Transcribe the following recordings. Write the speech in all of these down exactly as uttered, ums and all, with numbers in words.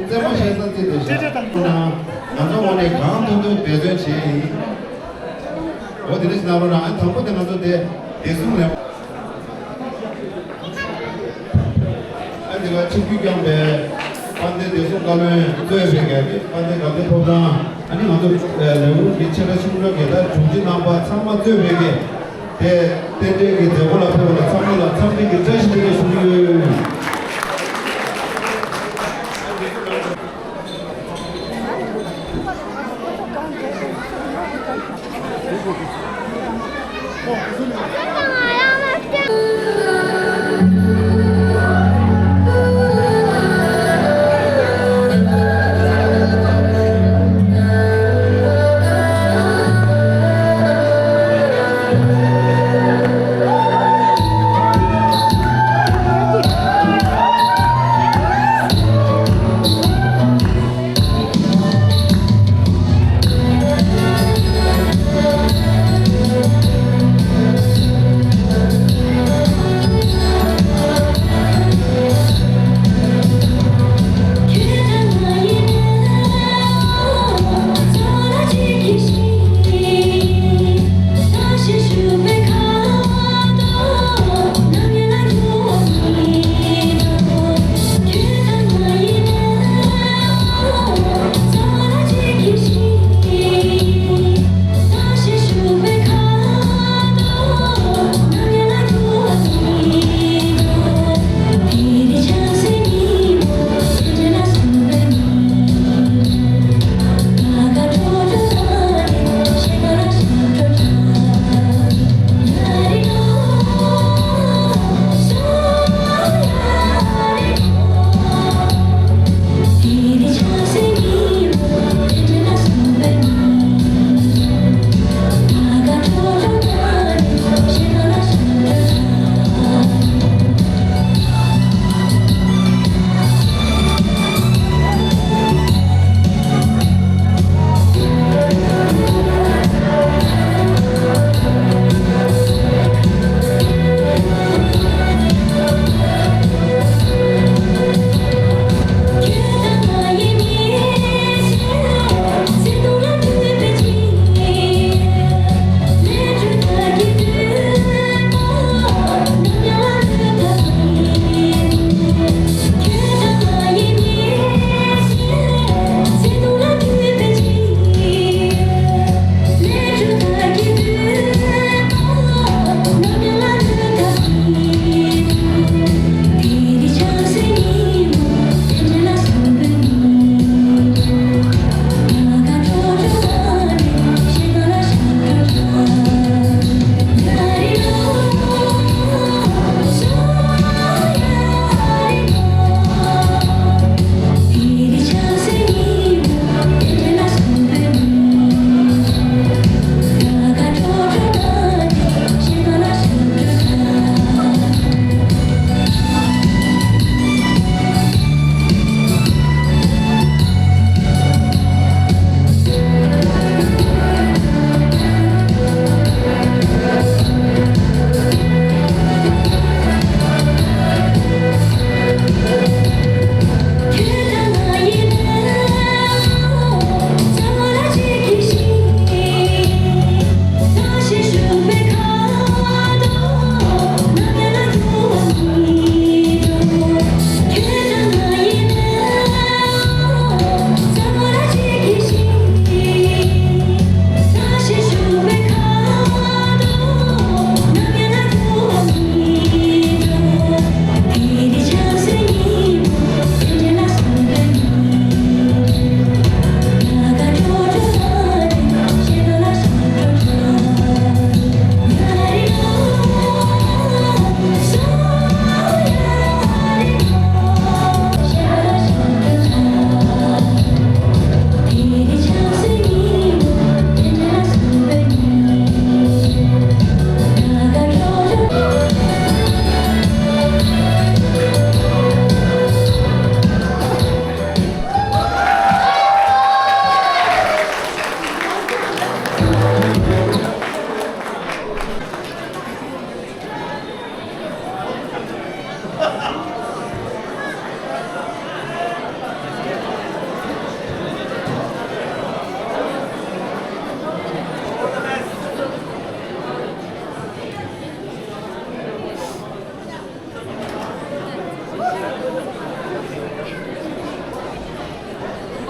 རྩེད་མོ་བྱེད་ས་རྩེད་དེ་བཞག་ང་ཚོ་ངོས་ནས་གང་ཐུབ་ཐུབ་འབད་བརྩོན་བྱེད་ཡིན། འོ་དེ་འདྲ་ཞིག་གནང་རོགས་གནང་། ཨ་དང་པོ་དེ་ང་ཚོ་དེ་བདེ་སྲུང་ལས། ཨ་དེ་ལ་ཆིབས་བསྒྱུར་བསྐྱངས་པའི་དཔལ་ལྡན་བདེ་སྲུང་བཀའ་བློན་གཙོས་པའི་གི་དཔལ་ལྡན་དགའ་ལྡན་ཕོ་བྲང་ཨ་ནི་ང་ཚོ་ལས་ཁུངས་ཀྱི་ཆེ་ཕྲ་ཆུང་ཕྲ་གི་ད་དྲུང་ཆེ་རྣམ་པ་ཚང་མ་གཙོས་པའི་གི་དེ་རྟེན་འབྲེལ་གྱི་མཛད་སྒོ་ལ་ཕེབས་པ་ལ་ཚང་མ་ལ་འཚམས་འདྲི་གི་བཀྲ་ཤིས་བདེ་ལེགས་ཞུ་གི་ཡོད།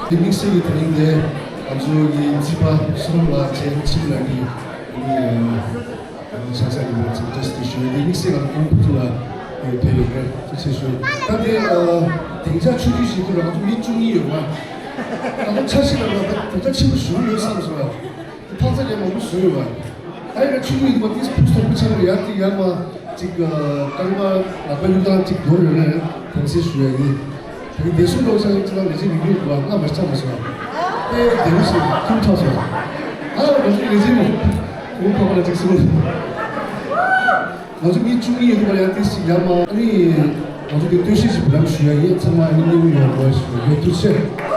དེ་དམིགས་བསལ་གྱི་དེ་རིང་འདིར་ང་ཚོ་གི་རྩིས་པ་བསོད་ནམས་ལགས་བཅས་ཆིབས་ལ་གི་ཨ་ནི་ཆང་ས་ཡིན་པ་ཚོ་བཀྲ་ཤིས་བདེ་ལེགས་ཞུ་ཡ། དེ་དམིགས་བསལ་ང་ཚོ་ཁོང་ཁུ་ཚོ་ལ་ཕེབས་ཡོད་པའི་ཐུགས་རྗེ་ཆེ་ཞུ། ད་དེ་སྡིངས་ཆ་ཆུང་ཆུང་ཞིག་ཏུ་ང་ཚོ་མི་བཅུ་གཉིས་ཡོད་པ། ང་ཚོ་ཆ་ཤས་ལ་ང་ཚོ་སྡིངས་ཆ་ཆེན་པོ་ཞིག་ཡོད་བསམ་སོང་བ། ཕག་ཚ་རྒྱ་མང་པོ་བཟོས་ཡོད་པ། ད་ཡིན་ན་ཆུང་ཆུང་ཡིན་པ་དེ་ཕུགས་ཐོག་པོ་ཆགས་ཡར་དེ་ཡར་མ་ཅིག་རྐང་པ་ལག་པ་ཡུ་ཏང་ཅིག་འདོར་ཡོད་ན་ཡང་དམ་ཚིག་ཞུ་ཡ་ཡིན། དེ་རིང་བདེ་སྲུང་སློབ་ཆ་ཅི་ལ་ལས་བྱེད་མི་ཡོད་པ་ང་མ་ཆགས་མ་སོང་། ཨེ་བདེ་མོ་ཞིག་ཁྱུང་ཐག་སོང་། ཨ་ང་ཚོ་ལས་བྱེད་མོ་ཁོང་ཁ་པ་ལ་ཅིག་གསུངས། ང་ཚོ་མི་བཅུ་གཉིས་ཡོད་པ་ཡང་དེ་ཞིག་ཡར་མ་ཨ་ནི་ང་ཚོ་དེ་སྟོད་གཞས་ཤིག་བུ་ལམ་ཞུ་ཡ་ཡིན། ཚང་མ་ཨ་ནི་མཉེས་པོ་ཡོང་བ་ཞུ་ཡ་ཐུགས་རྗེ་ཆེ།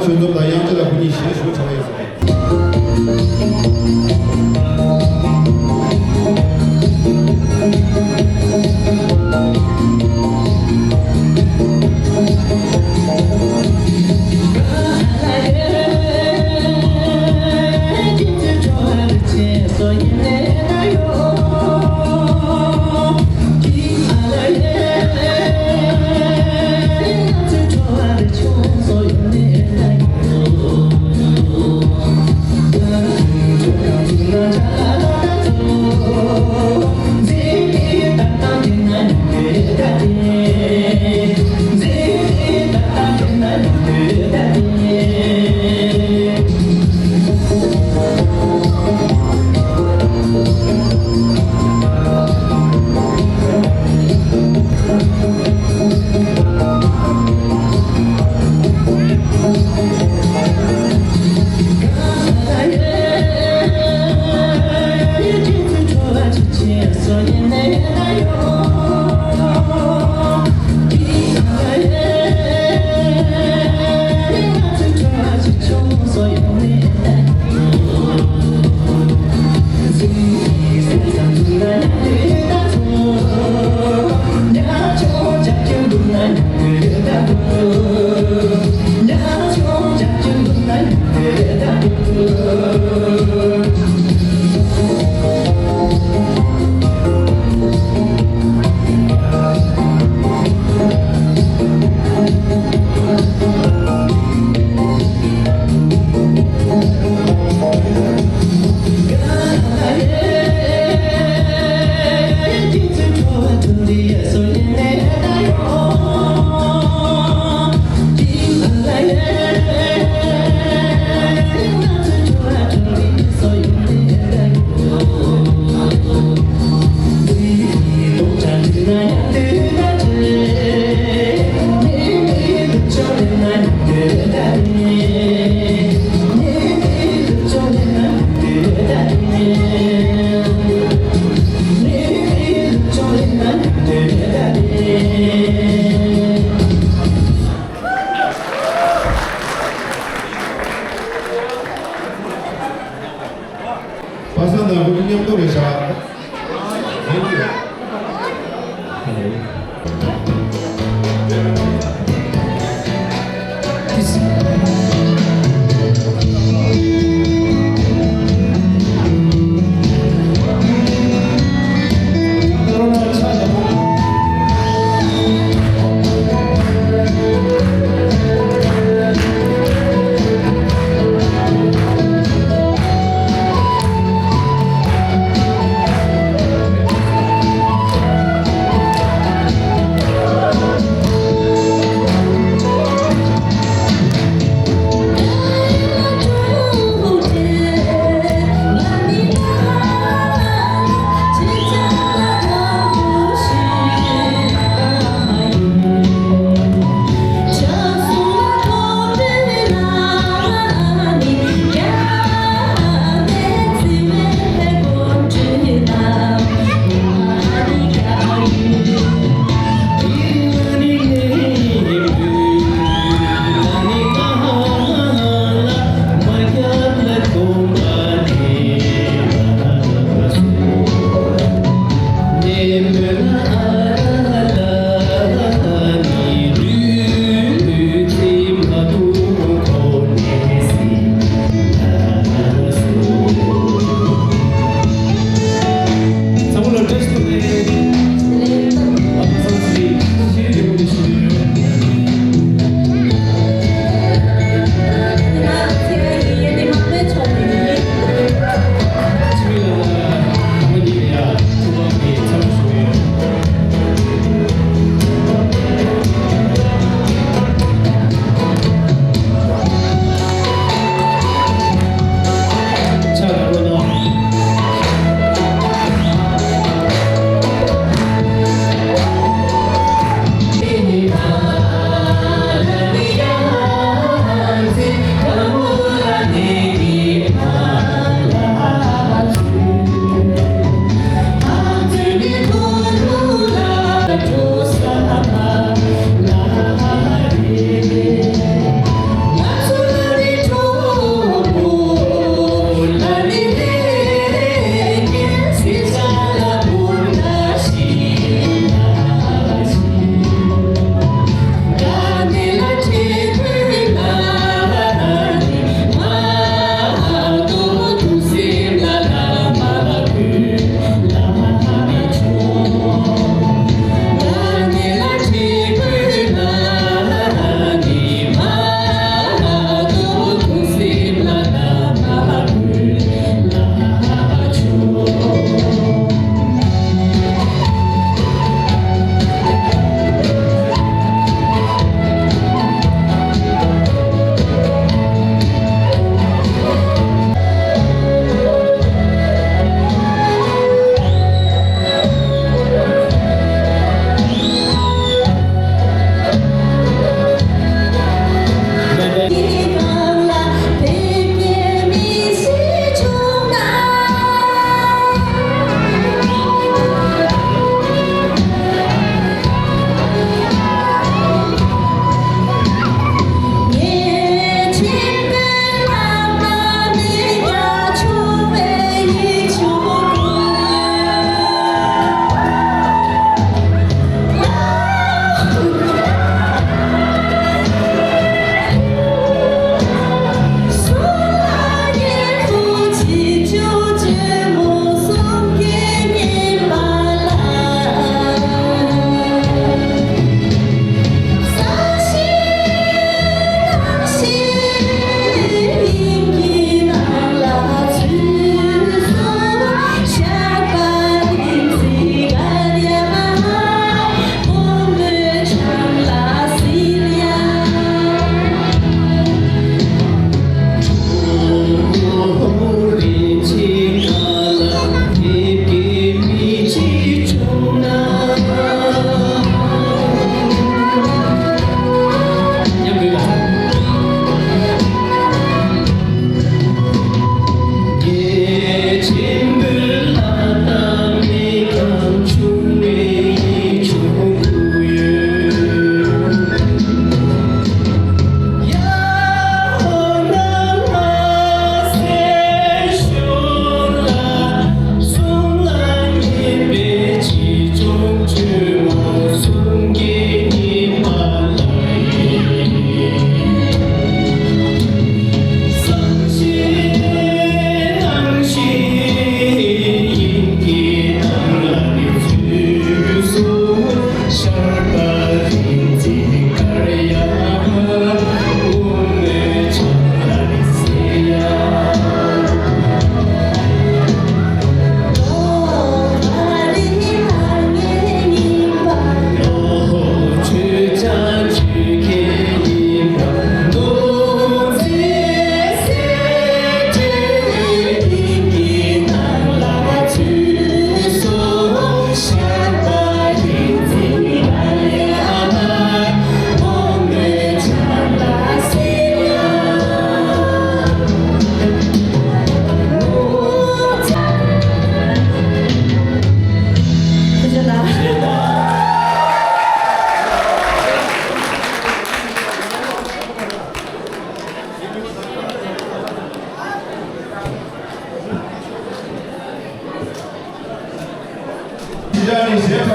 ཆོས་འཛོམས་དང་དབྱངས་ཅན་ལགས་ཁོ་གཉིས་ཞལ་བཞུགས་བྱ་བ་ཡིན་ཟེར།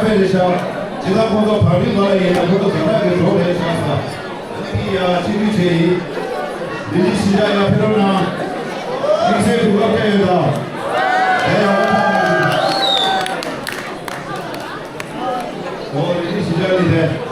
རེད་ཤག་ཇི་ལྟར་ཁོང་ཚོ་བར་མི་མ་ལ་ཡིན་ན་ཁོང་ཚོ་ག་འདྲ་གི་འགྲོ་རེད་ཤག་ས། ཨ་ནི་ཡ་ཆིག་སྒྲིལ་བྱས་ཡིན། འདི་ནི་ཤིན་ཅང་ཡ་ཕེ་རོ་ན། དམིགས་བསལ་གྱི་སློབ་གྲྭ་ཡོད་ད། ཨེ་ཡ་ཨོ་ཐ་ན་ཡིན། ཨོ་རེད་ནི་ཤིན་ཅང་ལི་རེད།